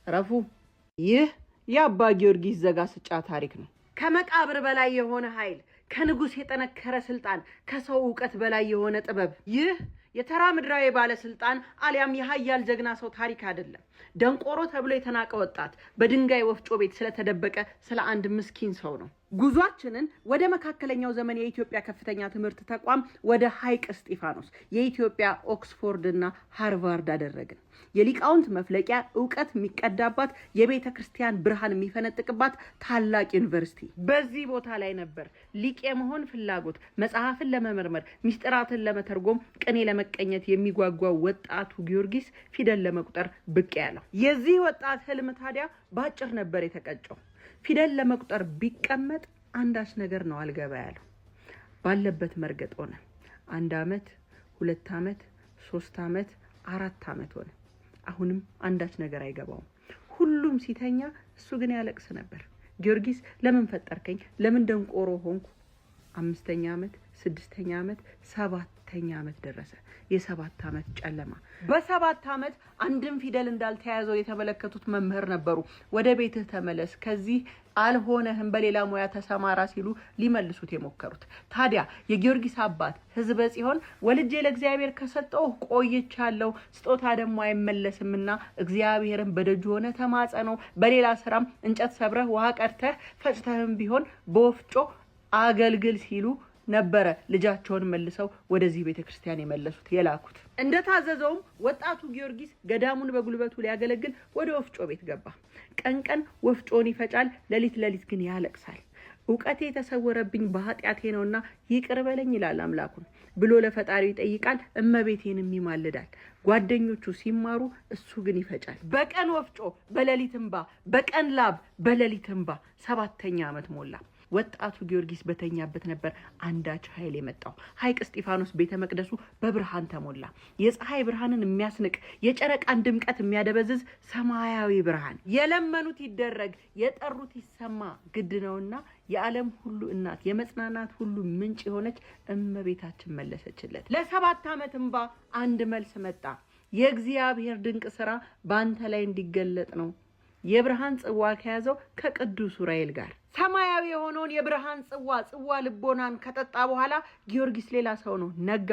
ረፉ። ይህ የአባ ጊዮርጊስ ዘጋስጫ ታሪክ ነው። ከመቃብር በላይ የሆነ ኃይል፣ ከንጉሥ የጠነከረ ስልጣን፣ ከሰው እውቀት በላይ የሆነ ጥበብ። ይህ የተራ ምድራዊ ባለስልጣን አሊያም የሀያል ጀግና ሰው ታሪክ አይደለም። ደንቆሮ ተብሎ የተናቀ ወጣት በድንጋይ ወፍጮ ቤት ስለተደበቀ ስለ አንድ ምስኪን ሰው ነው። ጉዟችንን ወደ መካከለኛው ዘመን የኢትዮጵያ ከፍተኛ ትምህርት ተቋም ወደ ሐይቅ እስጢፋኖስ የኢትዮጵያ ኦክስፎርድ እና ሃርቫርድ አደረግን። የሊቃውንት መፍለቂያ፣ እውቀት የሚቀዳባት፣ የቤተ ክርስቲያን ብርሃን የሚፈነጥቅባት ታላቅ ዩኒቨርሲቲ። በዚህ ቦታ ላይ ነበር ሊቅ የመሆን ፍላጎት፣ መጽሐፍን ለመመርመር፣ ሚስጥራትን ለመተርጎም፣ ቅኔ ለመቀኘት የሚጓጓው ወጣቱ ጊዮርጊስ ፊደል ለመቁጠር ብቅ ያለው። የዚህ ወጣት ህልም ታዲያ በአጭር ነበር የተቀጨው። ፊደል ለመቁጠር ቢቀመጥ አንዳች ነገር ነው አልገባ ያለው። ባለበት መርገጥ ሆነ። 1 ዓመት፣ 2 ዓመት፣ 3 ዓመት፣ 4 ዓመት ሆነ። አሁንም አንዳች ነገር አይገባውም። ሁሉም ሲተኛ እሱ ግን ያለቅስ ነበር። ጊዮርጊስ ለምን ፈጠርከኝ? ለምን ደንቆሮ ሆንኩ? 5ኛ ዓመት፣ 6ኛ ዓመት፣ 7ኛ ዓመት ደረሰ። የ7 ዓመት ጨለማ። በ7 ዓመት አንድም ፊደል እንዳልተያዘው የተመለከቱት መምህር ነበሩ። ወደ ቤትህ ተመለስ፣ ከዚህ አልሆነህም፣ በሌላ ሙያ ተሰማራ ሲሉ ሊመልሱት የሞከሩት። ታዲያ የጊዮርጊስ አባት ሕዝበ ጽዮን ወልጄ ለእግዚአብሔር ከሰጠው ቆይቻለሁ፣ ስጦታ ደግሞ አይመለስምና እግዚአብሔርን በደጁ ሆነ ተማጸነው፣ በሌላ ስራም እንጨት ሰብረህ ውሃ ቀድተህ ፈጭተህም ቢሆን በወፍጮ አገልግል ሲሉ ነበረ ልጃቸውን መልሰው ወደዚህ ቤተክርስቲያን የመለሱት የላኩት። እንደታዘዘውም ወጣቱ ጊዮርጊስ ገዳሙን በጉልበቱ ሊያገለግል ወደ ወፍጮ ቤት ገባ። ቀን ቀን ወፍጮን ይፈጫል፣ ሌሊት ሌሊት ግን ያለቅሳል። እውቀቴ የተሰወረብኝ በኃጢአቴ ነውና ይቅር በለኝ ይላል አምላኩን ብሎ ለፈጣሪው ይጠይቃል፣ እመቤቴንም ይማልዳል። ጓደኞቹ ሲማሩ እሱ ግን ይፈጫል። በቀን ወፍጮ በሌሊት እንባ፣ በቀን ላብ በሌሊት እንባ። 7ኛ ዓመት ሞላ። ወጣቱ ጊዮርጊስ በተኛበት ነበር አንዳች ኃይል የመጣው። ሐይቅ እስጢፋኖስ ቤተ መቅደሱ በብርሃን ተሞላ። የፀሐይ ብርሃንን የሚያስንቅ፣ የጨረቃን ድምቀት የሚያደበዝዝ ሰማያዊ ብርሃን። የለመኑት ይደረግ የጠሩት ይሰማ ግድ ነውና የዓለም ሁሉ እናት የመጽናናት ሁሉ ምንጭ የሆነች እመቤታችን መለሰችለት። ለ7 ዓመት እንባ አንድ መልስ መጣ። የእግዚአብሔር ድንቅ ስራ ባንተ ላይ እንዲገለጥ ነው። የብርሃን ጽዋ ከያዘው ከቅዱስ ዑራኤል ጋር ሰማያዊ የሆነውን የብርሃን ጽዋ ጽዋ ልቦናን ከጠጣ በኋላ ጊዮርጊስ ሌላ ሰው ነው። ነጋ።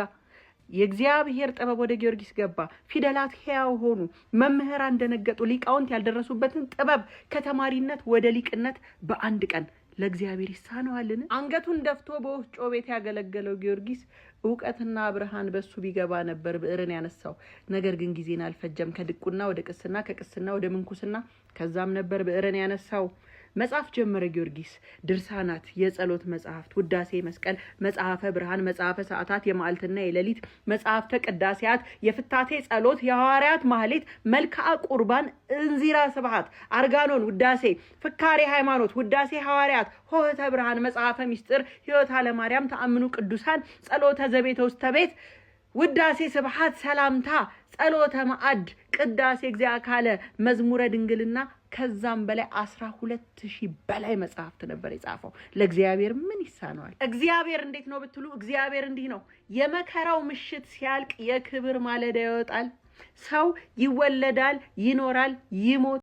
የእግዚአብሔር ጥበብ ወደ ጊዮርጊስ ገባ። ፊደላት ሕያው ሆኑ። መምህራን ደነገጡ። ሊቃውንት ያልደረሱበትን ጥበብ ከተማሪነት ወደ ሊቅነት በአንድ ቀን ለእግዚአብሔር ይሳነዋልን? አንገቱን ደፍቶ በወፍጮ ቤት ያገለገለው ጊዮርጊስ እውቀትና ብርሃን በሱ ቢገባ ነበር ብዕርን ያነሳው። ነገር ግን ጊዜን አልፈጀም። ከድቁና ወደ ቅስና፣ ከቅስና ወደ ምንኩስና፣ ከዛም ነበር ብዕርን ያነሳው። መጽሐፍ ጀመረ ጊዮርጊስ። ድርሳናት፣ የጸሎት መጽሐፍት፣ ውዳሴ መስቀል፣ መጽሐፈ ብርሃን፣ መጽሐፈ ሰዓታት፣ የመዓልትና የሌሊት መጽሐፍተ ቅዳሴያት፣ የፍታቴ ጸሎት፣ የሐዋርያት ማህሌት፣ መልክዓ ቁርባን፣ እንዚራ ስብሐት፣ አርጋኖን፣ ውዳሴ ፍካሬ ሃይማኖት፣ ውዳሴ ሐዋርያት፣ ሆህተ ብርሃን፣ መጽሐፈ ሚስጥር፣ ሕይወተ ለማርያም፣ ተአምኑ ቅዱሳን፣ ጸሎተ ዘቤተ ውስተ ቤት፣ ውዳሴ ስብሐት፣ ሰላምታ፣ ጸሎተ ማዕድ፣ ቅዳሴ እግዚአ ካለ፣ መዝሙረ ድንግልና፣ ከዛም በላይ 12000 በላይ መጽሐፍት ነበር የጻፈው። ለእግዚአብሔር ምን ይሳነዋል? እግዚአብሔር እንዴት ነው ብትሉ እግዚአብሔር እንዲህ ነው። የመከራው ምሽት ሲያልቅ የክብር ማለዳ ይወጣል። ሰው ይወለዳል፣ ይኖራል፣ ይሞታል።